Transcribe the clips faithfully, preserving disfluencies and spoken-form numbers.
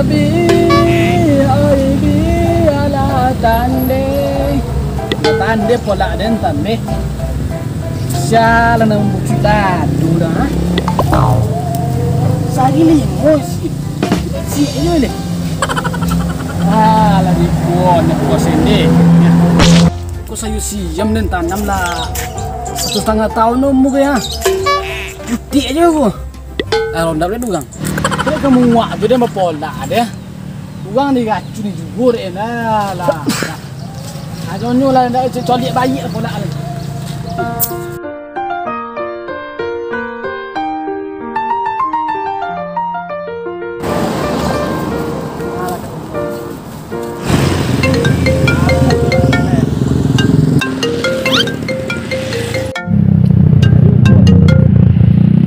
Bi, oi, bi, alah tandeh. Tandeh polak den, tandeh. Sialah nan bucuik ladu dah, ha? Sari limo sikit. Sikit je leh. Alah, di kuon, di kuon sendiri. Ko sayua siam den tanam lah satu satangah taun umua ko, ha. Putik ajo ko. Ah, rondap dek urang. Kok kamu muak tu, dia bapolak dia. Urang diracuni juo dek, nah, lah. Ajo nyo lah, ndak coliak baiak lah polak ni.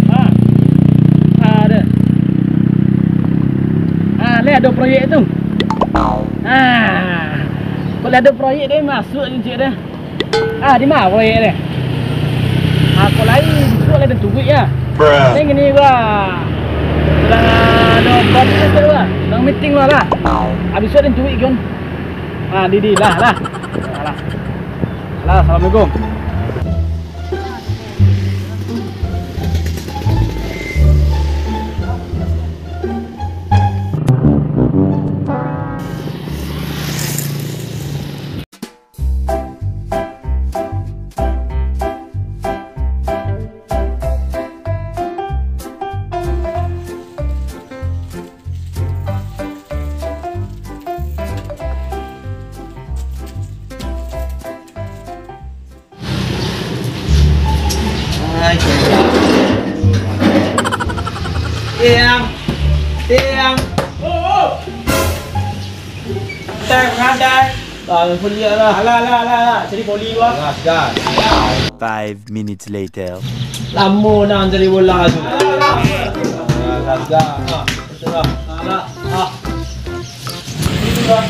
Ah, ah, dah. Ah, lihat ada proyek tu. Ah, kok lihat ada proyek dia masuk je, cik, dah. Ah, di ma proyek deh? Ako lai, bisuak lai den turuik ya. Bruh. Ni gini gua. Sadang, ah, ado konflik tu lah. Sadang meeting lah lah. Ah, bisuak den turuik, Jon. Ah, di, di, lah, lah. Alah. Alah, assalamualaikum. Tiang, tiang. Tang, rantai. Ah, kuliah lah. Alah, alah, alah, alah. Cari poli gua. Gas, gas. Five minutes later. Lamo nak cari bola tu. Alah, alah. Ah, gas, gas. Ah, betul lah. Alah, ah. Itu lah.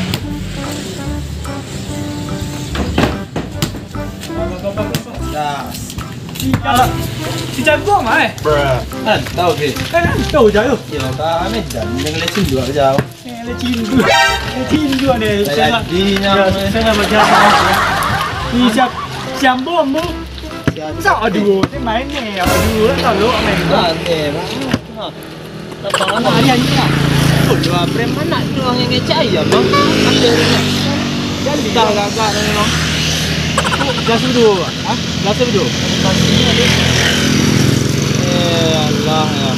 Gas. Alah. Si jago mah, eh? Kan tahu, Pi. Kan tahu jago. Ya, tak, Medan. Jangan lecin dua jauh. Eh, lecin dua. Lecin dua ni. Saya Saya di nyam, ya, eh. Saya nak baca apa? Ni siap, siap bom, Bu. Siap. Sa, aduh, saya main ni. Aduh, tak lo main. Ah, ni, Bang. Ha. Lapang anak. Hari anjing lah. Oh, dua preman nak tu orang yang ngecek ayam, Bang. Ada dia nak. Jadi dah gagak dah memang. Dah sudu, Bang. Ha? Dah sudu. Pastinya dia. Eh, Allah, ya.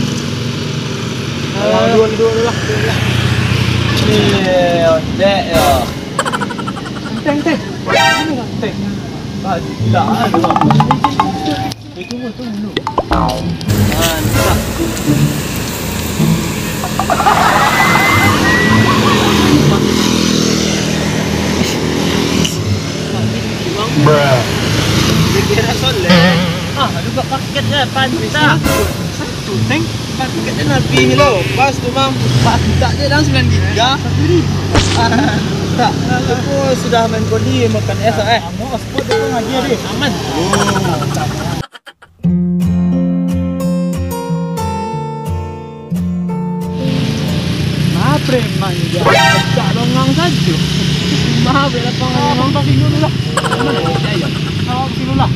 Alah, dua, dua, dua lah. Ni, ondek ya. Teng, teng. Teng. Tadi tak ada. Itu pun tu dulu. Mantap. Bruh. Dia kira soleh. Ah, aduh, buat paket je, pantak. Satu, teng. Paket je Nabi ni lo. Pas tu, Mang. Pantak je dah sembilan giga. Satu ribu. Ah, tak. Aku sudah main koli, makan es, eh. Kamu sport tu ngaji, deh. Aman. Oh. Nah, preman je. Tak longang sajo. Maaf ya, lapang. Ah, memang. Pasti dulu lah. Mana dia, ya? Ah, pasti dulu lah.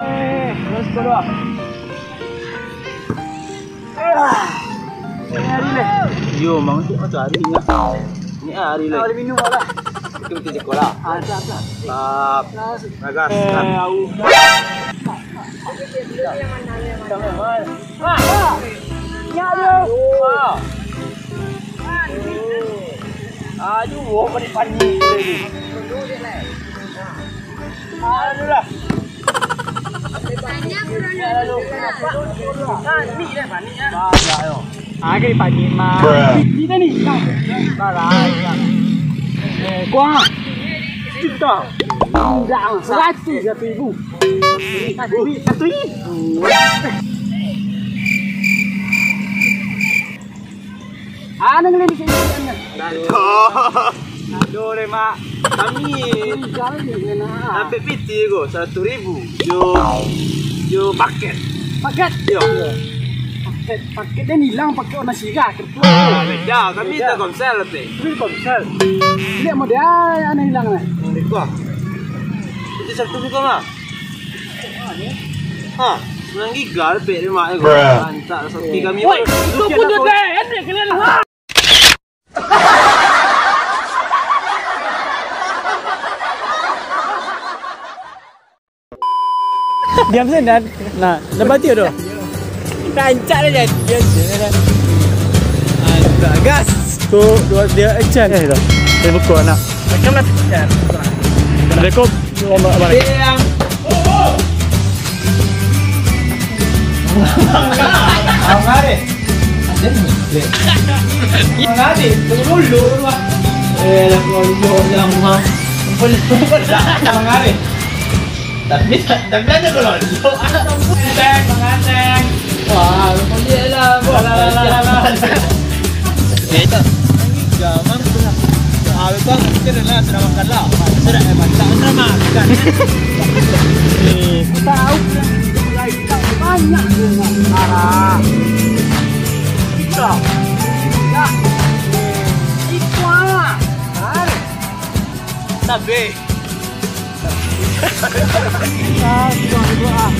Eh, terus kedua. Ah. Ini hari leh. Yo, Mang, cik, macam hari ni. Ini hari leh. Hari minum lah. Itu kita sekolah. Ada, ada. Tap. Bagas. Eh, au. Mak, mak. Nyak tu. Mak. Aduh, oh, panik-panik. Aduh lah. Panik dah, panik dah. Ah, kali panik, Mak. Bruh. Kita ni. Salah. Eh, kuah. Juta. Enggak, seratus satu ribu. Satu ribu. Anu ngeliling sini. Aduh. Aduh, deh, Mak. Kami Tinggal ni, nah. Ambil piti ko, seratus ribu. Jo, jo paket. Paket? Yo. Paket, paket den hilang, paket warna sirah, kertu. Ah, beda. Kami Beda. Telkomsel, Pek. Telkomsel. Lihat model, aneh hilang, nah. Iko. Itu satu juga, mah. Ha, senang gigal, Pek, dia, mak, eh, Bruh. Lantak, sakti kami. Woi, itu pun dia, eh, kalian, ha? Diam saja, Dan. Nah, dah mati dah. Rancak dah, Dan. Diam saja, Dan. Mantap, gas. Tu, dua, dia action. Eh, dah. Dia buka anak. Macam mana action? Assalamualaikum. Diam. Abang Arif. Ada ni. Abang Arif, tunggu dulu, Bang. Eh, dah keluar dulu, dah, Bang. Abang Arif. Tapi, tapi ada keluar dulu. Teng, Bang Ateng. Wah, kemudian lah, Bang. Alah, alah, alah, alah. Ya, itu. Jangan. Ah, Bang, kita dah lah, sudah makan lah. Sudah, eh, masak, sudah makan. Eh, tahu yang lain tak banyak tu, Bang. Parah. Itu. Ya. Itu ah. Hai. Tabe. Ah, itu, itu, ah.